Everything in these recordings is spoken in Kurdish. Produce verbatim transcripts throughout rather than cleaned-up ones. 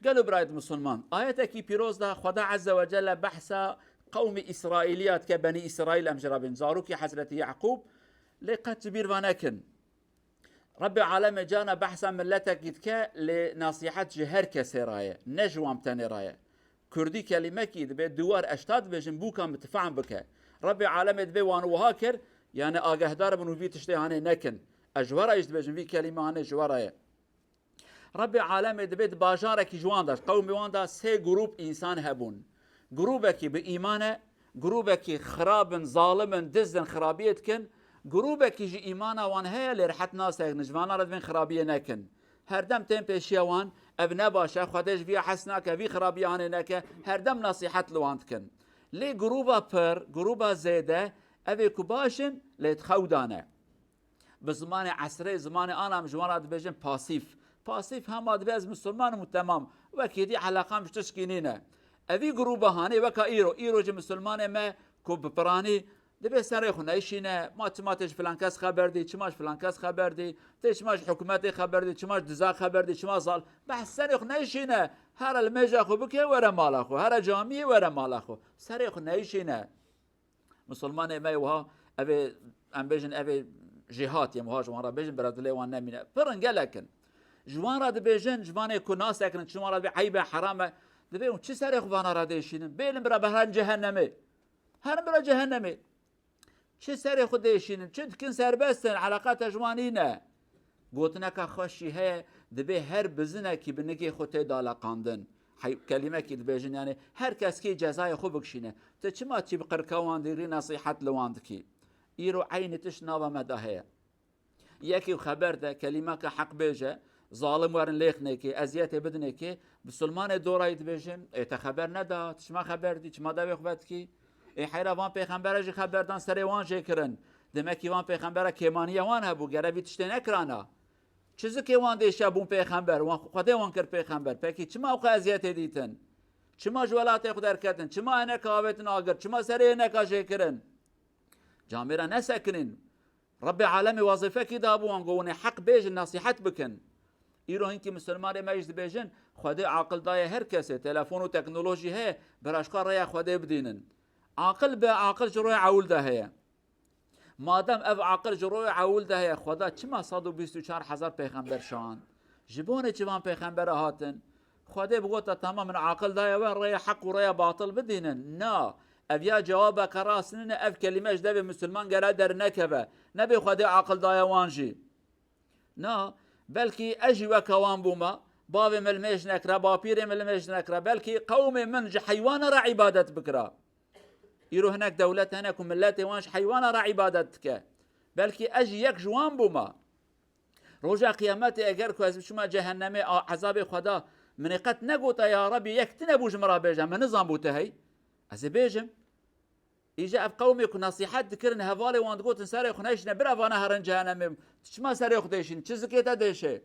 Gelo birayet Musulman, ayetekî pîroz de Xweda Azze ve Celle behsa qewmî Îsraîliya dike, Benî Îsraîl em ji re bên, zarokî Hezretî Yaqûb, lê qet ji bîr ve nekin. Rebbê Alemê cana behsa miletekî dike, lê nasîhet ji her kesê re ye, ne ji wan tenê re ye. Kurdî kelîmekî dibe du war eşta dibêjin, bûka mitifam bike. Rebbê Alemê dibe wan wiha kir, yani agehdar bin û vî tiştê hanê nekin. Ez ji we re jî dibêjim, vî kelîme hanê ji we re ye. Rebbê Alemê dibê di bajarekî ji wan de, qewmê wan de sê grûp însan hebûn. Grûbekî bi îman e, grûbekî xirab in, zalim in, diz in, xirabiyê dikin. Grûbekî ji îmana wan heye, lê rehet nasekin, ji vana re divên xirabiyê nekin. Herdem tên pêşiya wan, ev ne baş e, Xwedê ji vîya hez nake, vî xirabiya hanê neke, herdem nasîhet li wan dikin. Lê grûba pir, grûba zêde, ev ê ku baş in, lê di xew de ne. Bi zimanê esrê, zimanê ana em ji wan re dibêjin pasîf. Pasîf hema dibe ez misilman im û temam. Wekî dî eleqam ji tişkî nîne. Evî grûba hanê weka îro. Îro jî misilmanê me ku bi piranî dibê serê xwe neyşîne. Ma çima tê ji filan kes xeber dî, çima ji filan kes xeber dî, tê çima ji hikûmetê xeber dî, çima ji diza xeber dî, çima zal. Behs serê xwe neyşîne. Here limêja xwe bike, were mala xwe. Here camiyê, were mala xwe. Serê xwe neyşîne. Misilmanê me wiha, evê, em bêjin, evê jêhatî, em wiha ji wan re bêjin, bira dilê wan nemîne. Pir in, gelek in. Ji wan re dibêjin, ji vanê ku nasekin, ji wan re dibê eyb e, heram e. Dibê hûn çi serê xwe vana re dêşînin? Bêlin bira, herin cehennemê. Herin bira cehennemê. Çi serê xwe dêşînin, çi dikin serbest in, eleqa te ji wan nîne. Gotineka xweş jî heye, dibê her bizinekî bi nigê xwe tê daleqandin. Hey, kelîmekî dibêjin, yani her kes kê cezayê xwe bikişîne. Te çima çî bi qirka wan dîrî, nesîhet li wan dikî? Îro eynî tişt nava me de heye. Yekî xeber de, kelîmeke heq bêje, zalim werin lêxinê kê, eziyetê bidinê kê, misilmanê dorayî dibêjin, ê te xeber neda, tu çima xeber dî, çima dewê xwe vedikî? Ê heyra van pêxembere jî xeber dan, serê wan jê kirin. Demekî van pêxembere kêmaniya wan hebû, gere vî tiştê nekirana. Çi zikê wan dêşe bûn pêxember, wan Xwedê wan kir pêxember. Pekî çima ew qe eziyetê dîtin? Çima ji welatê xwe derketin? Çima hineka avêtin agir? Çima serê hineka jê kirin? Camêra nesekinîn. Rebbê alemê wezîfekî dabû wan, got, hûn ê heq bêjin, nesîhet bikin. Îro hinkî misilmanê me jî dibêjin, Xwedê aqil daye her kesê, telefon û teknolojî heye, bira ji xwe rêya Xwedê bidînin. Aqil be, aqil ji royê ewil de heye. Madem ev aqil ji royê ewil de heye, Xweda çima sed û bîst û çar hezar pêxember şand? Ji bo ne çi van pêxembera hatin? Xwedê bigota, tamam, min aqil daye we, rêya heq û rêya batil bidînin. Na, ev ya cewabeke rast nîne, ev kelîme ji devê misilman gere dernekeve. Nebê Xwedê aqil daye wan jî. Na, belkî ez jî weke wan bûma, bavê min li mêj nekira, bapîrê min li mêj nekira, belkî qewmê min ji heywana re îbadet bikira. Îro hinek dewlet hene ku miletê wan ji heywana re îbadet dike. Belkî ez jî yek ji wan bûma. Roja qiyametê eger ku ez biçûma cehennemê, a, ezabê Xweda, min ê qet negota, ya Rebî, yek tune bû ji min re bêje, min nizanbû tu hey. Ez ê bêjim. Îja ev qewmê ku nesîhet dikirin, hevalê wan digotin, serê xwe neyşîne, bira vana herin cehennemê. Tu çima serê xwe dêşîn? Çi zikê te dêşe?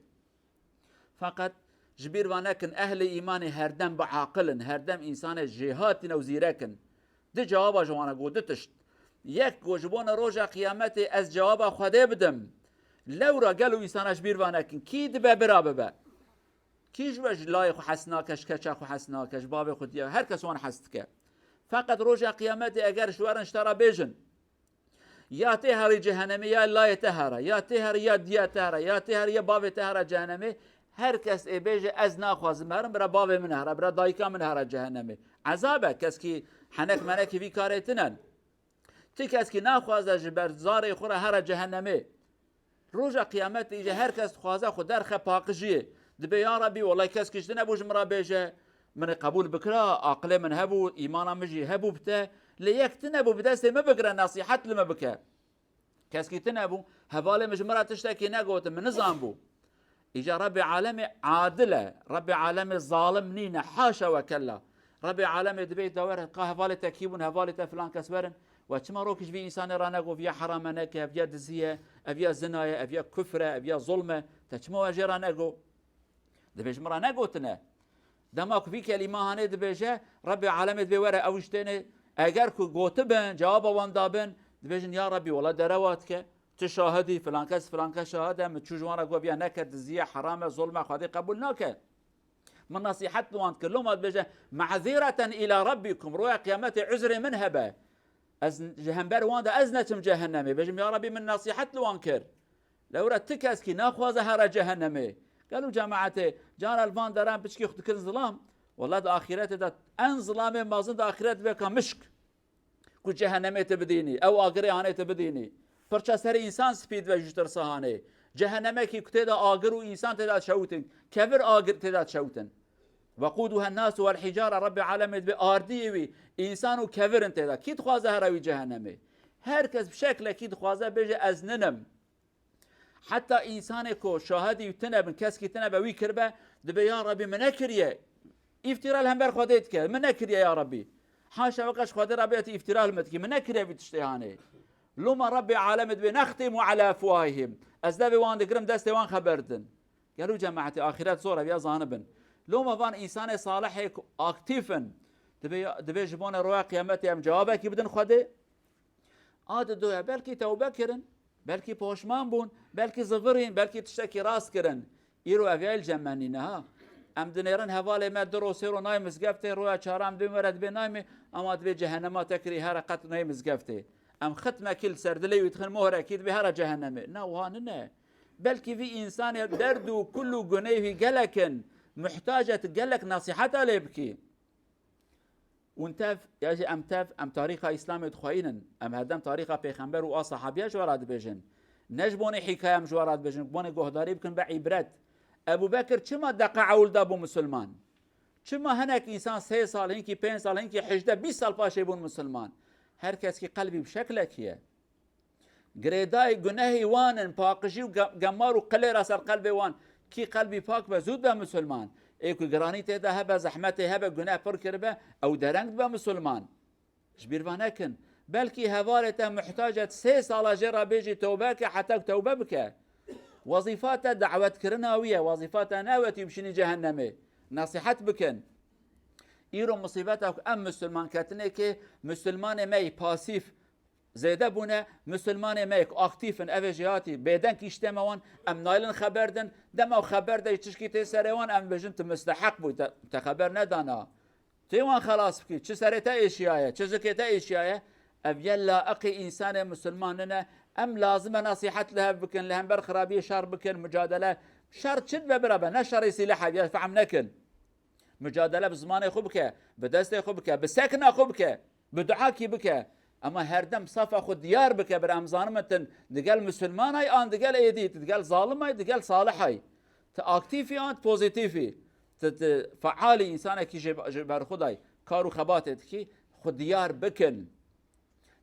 Feqet ji bîr ve nekin, ehlê îmanê herdem bi aqil in, herdem însanê jêhatî ne û zîrek in. Di cewaba ji wana got, du tişt. Yek got, ji bona roja qiyametê ez cewaba Xwedê bidim. Lewra gelo însana ji bîr ve nekin. Kî dibe bira bibe? Kî ji we ji layê xwe hes nake, ji keça xwe hes nake, ji bavê xwe diya? Her kes wan hes dike. Feqet roja qiyametê eger ji we re ji te re bêjin, ya tê herî cehenemê, ya layê te here, ya tê herî ya diya te here, ya tê herî ya bavê te here cehenemê, her kes ê bêje, ez naxwazim herim, bira bavê min here, bira dayika min here cehenemê. Ezab e, keskî henek menekî vî karê tinen. Ti keskî naxwaze ji ber zarê xwe re here cehenemê. Roja qiyametê îje her kes dixwaze xwe derxe paqijiyê. Dibe, ya Rebî, welay keskî ji tine bû ji min re bêje, min ê qebûl bikira, aqilê min hebû, îmana min jî hebû bi te. Lê yek tine bû bi destê min bigire, nesîhet li min bike. Keskî tine bû, hevalê min ji min re tiştekî negotin, min nizanbû. Îca Rebbê alemê adil e. Rebbê alemê zalim nîne. Haşa we kella. Rebbê alemê dibê de were, ka hevalê te kî bûn, hevalê te filan kes werin. We çima rokî ji vî însanê re negot, viya herame neke, ev ya dizî ye, ev ya zina ye, ev ya kufr e, ev ya zulm e? Te çima we jê re negot? Dibê ji min re negotine. Dema ku vî kelîma hanê dibêje, Rebbê alemê dibê were ew ji tênê, eger ku gotibin, cewaba wan dabin, dibêjin, ya Rebbî, wela derewa dike. Tu şahidî, filan kes, filan kes şahid e, min çû ji wan re got, viya neke, dizî ye, heram e, zulm e, Xwedê qebûl nake. Min nasîhet li wan kir. Loma dibêje, "Me'zîreten îlâ Rabbikum." Roya qiyametê uzrê min hebe. Ez ji hember wan de ez neçim cehennemê. Bêjim, "Ya Rabbî, min nasîhet li wan kir." Lewra ti keskî naxwaze here cehennemê. Gelo cemaetê, cara li van deran piçkî xwe dikirin zilam. Wela di axîretê de en zilamê mezin di axîret veka mişk. Ku cehennemê te bidînî, ew agirê hanê te bidînî. Pirça serê însan spî dibe ji tirsa hanê. Cehennemekî ku tê de agir û însan tê de şewtin. Kevir agir tê de şewtin. "Weqûduha n-nâsu wel-hicare", Rebbê alemê dibê ardiyê wî, însan û kevir in tê de. Kî dixwaze here wî cehennemê? Her kes bi şeklekî dixwaze bêje, "Ez ninim." Heta însanê ku şahidî tune bin, keskî tune be, wî kiribe, dibê, "Ya Rabbî, min nekiriye." Îftîra li hember Xwedê dike, "Min nekiriye ya Rabbî." Haşa weke ji Xwedê Rabbê tu îftîra li min dikî, "Min nekiriye vî tiştê hanê." Loma Rebbê alemê dibê, "Nextimu ala efwahihim." Ez devê wan digirim, destê wan xeber din. Gelo cemaetê, axîret zor e, ya zanibin. Loma van însanê salihê ku aktîf in, dibê, dibê ji bonê roya qiyametê em cewabekî bidin Xwedê. A di doya belkî tewbe kirin, belkî poşman bûn, belkî zivirîn, belkî tiştekî rast kirin. Îro ev ya li cem me nîne ha. Em dinêrin hevalê me du ro sê ro nayê mizgeftê, roya çaran bên were dibê nayê me, ama dibê cehennema te kirî here qet nayê mizgeftê. Em xitmekî li ser dilê wî dixin mohrekî dibê here cehennemê. Na wiha nine. Belkî vî însanê derd û kul û guneyê wî gelek in, muhtac e tu gelek nasîheta lê bikî. Hûn tev, ya jî em tev, em tarîxa Îslamê dixweyînin. Em herdem tarîxa pêxember û a sahabiya ji we re dibêjin. Ne ji bonê hîkaye em ji we re dibêjin, ji bonê guhdarî bikin be îbret. Ebû Bekir çima deqa ewil de bû misilman? Çima hinek însan sê sal, hinkî pênc sal, hinkî hejdeh, bîst sal paşê bûn misilman? Her keskî qelbî bi şeklekî ye. Girêdayî gunehî wan in, paqijî û ge-, gemar û qilê re ser qelbê wan. Kî qelbî pak be, zû be misilman. Ê ku giranî tê de hebe, zehmetê hebe, guneh pir kiribe, ew dereng dibe misilman. Ji bîr ve nekin. Belkî hevalê te muhtac e, sê sala jê re bêjî tewbe ke, heta ku tewbe bike. Wezîfa te dawetkirina wî ye, wezîfa te ne wetî bişînî cehennemê. Nesîhet bikin. Îro misîbeta ku em misilman ketinê ke, misilmanê me yê pasîf zêde bûne, misilmanê me yê ku aktîf in, ev ê jêhatî bêdeng îşte me wan, em naylin xeber din, dema xeber de tişkî tê serê wan, em bêjin tu misteheq bû, te, te xeber nedana. Tê wan xelas bikî, çi serê te êşiyaye, çi zikê te êşiyaye, ev yê laiqê însanê misilman nine, em lazim e nesîhet li hev bikin, li hember xirabiyê şer bikin, mucadele. Şer çi dibe bira be, ne şerê sîlehê, ya fehm nekin. Mucadele bi zimanê xwe bike, bi destê xwe bike, bi sekna xwe bike, bi duakî bike. Ema herdem safa xwe diyar bike, bir em zanimin tu digel misilmanay an digel êdî, tu digel zalimay, digel salihay. Tu aktîfî an tu pozîtîfî. Tu, tu fealî însanekî ji, ji ber xwe day kar û xebatê dikî, xwe diyar bikin.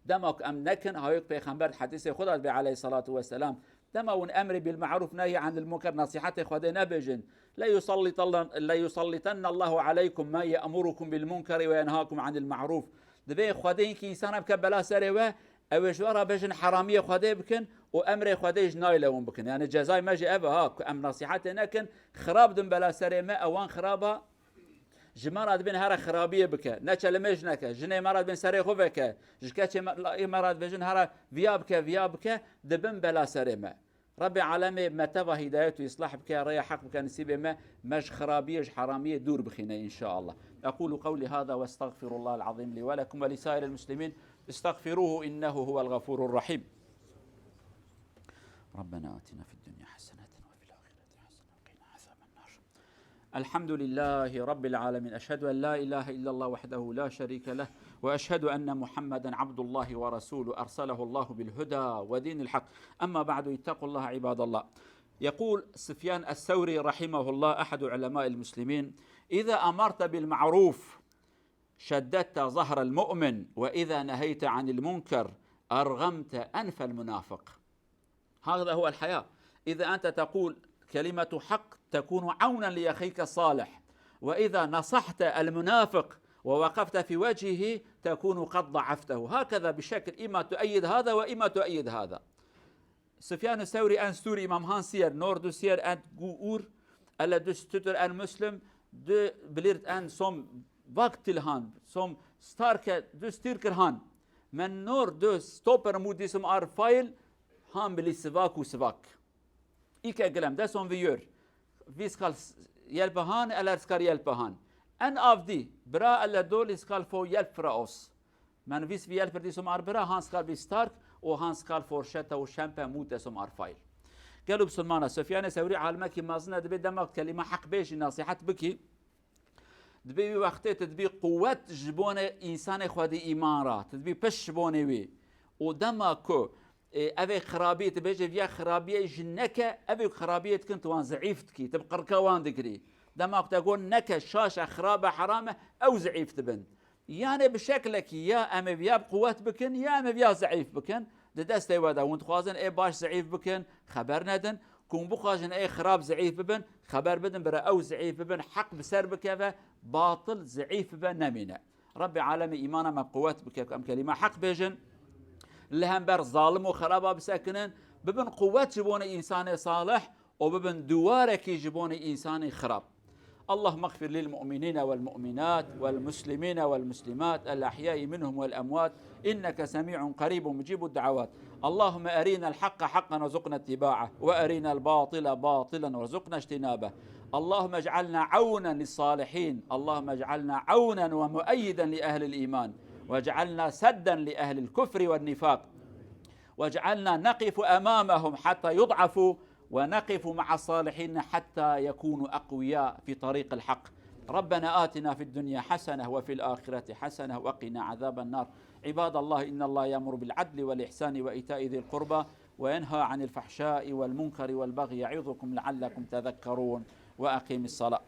Dema ku em nekin, ha wek Pêxember di hedîsê xwe de dibê aleyhissalatu vesselam, dema hûn emrê bil ma'rûf nehyê anil munker, nesîhetê Xwedê nebêjin. Le yusallitallah-, le yusallitanna Allahu aleykum men ye'murukum bil munkeri ve yenhakum anil ma'rûf. Dibê Xwedê hinkî însana bike bela serê we, ew ê ji we re bêjin heramiyê Xwedê bikin û emrê Xwedê ji nayê lewin bikin. Yani cezay me jî ev e ha, ku em nesîhetê nekin, xirab din bela serê me, ewan xiraba. Ji me re dibên here xirabiyê bike, neçe li mêj neke, jinê me re dibên serê xwe veke, ji keçê me, layê me re dibêjin here viya bike, viya bike, dibin bela serê me. Rebbê alemê me teva hîdayet û îslah bike, rêya heq bike nisîbê me, me ji xirabiyê, ji heramiyê dûr bixîne înşaallah. أقول قولي هذا وأستغفر الله العظيم لي ولكم ولسائر المسلمين. استغفروه إنه هو الغفور الرحيم. ربنا آتنا في الدنيا حسنة وفي الآخرة حسنة وقنا عذاب النار. الحمد لله رب العالمين. أشهد أن لا إله إلا الله وحده لا شريك له، وأشهد أن محمدا عبد الله ورسوله أرسله الله بالهدى ودين الحق. أما بعد، اتقوا الله عباد الله. يقول سفيان الثوري رحمه الله، أحد علماء المسلمين: إذا أمرت بالمعروف شددت ظهر المؤمن، وإذا نهيت عن المنكر أرغمت أنف المنافق. هذا هو الحياة. إذا أنت تقول كلمة حق تكون عونا لأخيك الصالح، وإذا نصحت المنافق ووقفت في وجهه تكون قد ضعفته. هكذا بشكل، إما تؤيد هذا وإما تؤيد هذا. Sufyan Sewrî en stûrî Îmam Han siyer, nor du siyer en gu ur, ele du stütür en Muslim, du bilirt en som vak til han, som starke du stîr kir han. Men nor du stoper mu disim ar fail, han bilî sivak û sivak. Îke gilem, de son vi yor. Vîst kal s-, Yelpehan, eller skal yelpehan. En avdi, bra eller dålig skal få hjelp fra oss. Men hvis vi hjelper de som er bra, han skal bli sterk, og han skal fortsette å kjempe mot det som er feil. Gelo bisilmana, Sufyanê Sewrî alimekî mezin e, dibê dema kelîma heq bêjî, nasîhet bikî, dibê wî wextê tu dibî quwet ji bonê însanê xwedî îman ra, tu dibî pişt ji bonê wî. Û dema ku, e, evê xirabî, tu bêjê viya xirabiyê ji neke, evê ku xirabiyê dikin tu wan zeîf dikî, tu bi qirka wan digirî. Dema ku te got neke, şaş e, xirab e, heram e, ew zeîf dibin. Yanê bi şeklekî ya em ê viya bi quwet bikin, ya em ê viya zeîf bikin. Di destê we de hûn dixwazin ê baş zeîf bikin, xeber nedin. Ku hûn bixwazin ê xirab zeîf bibin, xeber bidin, bira ew zeîf bibin, heq bi ser bikeve, batil zeîf bibe, nemîne. Rebbê alemê îmana me bi quwet bike, ku em kelîma heq bêjin, li hember zalim û xiraba bisekinin, bibin quwet ji bonê însanê salih û bibin duwarekî ji bonê însanê xirab. اللهم اغفر للمؤمنين والمؤمنات والمسلمين والمسلمات الأحياء منهم والأموات إنك سميع قريب مجيب الدعوات. اللهم أرنا الحق حقا وارزقنا اتباعه وأرنا الباطل باطلا وارزقنا اجتنابه. اللهم اجعلنا عونا للصالحين. اللهم اجعلنا عونا ومؤيدا لأهل الإيمان واجعلنا سدا لأهل الكفر والنفاق. واجعلنا نقف أمامهم حتى يضعفوا ونقف مع الصالحين حتى يكونوا أقوياء في طريق الحق. ربنا آتنا في الدنيا حسنة وفي الآخرة حسنة وقنا عذاب النار. عباد الله، إن الله يأمر بالعدل والإحسان وإيتاء ذي القربى وينهى عن الفحشاء والمنكر والبغي يعظكم لعلكم تذكرون. وأقم الصلاة.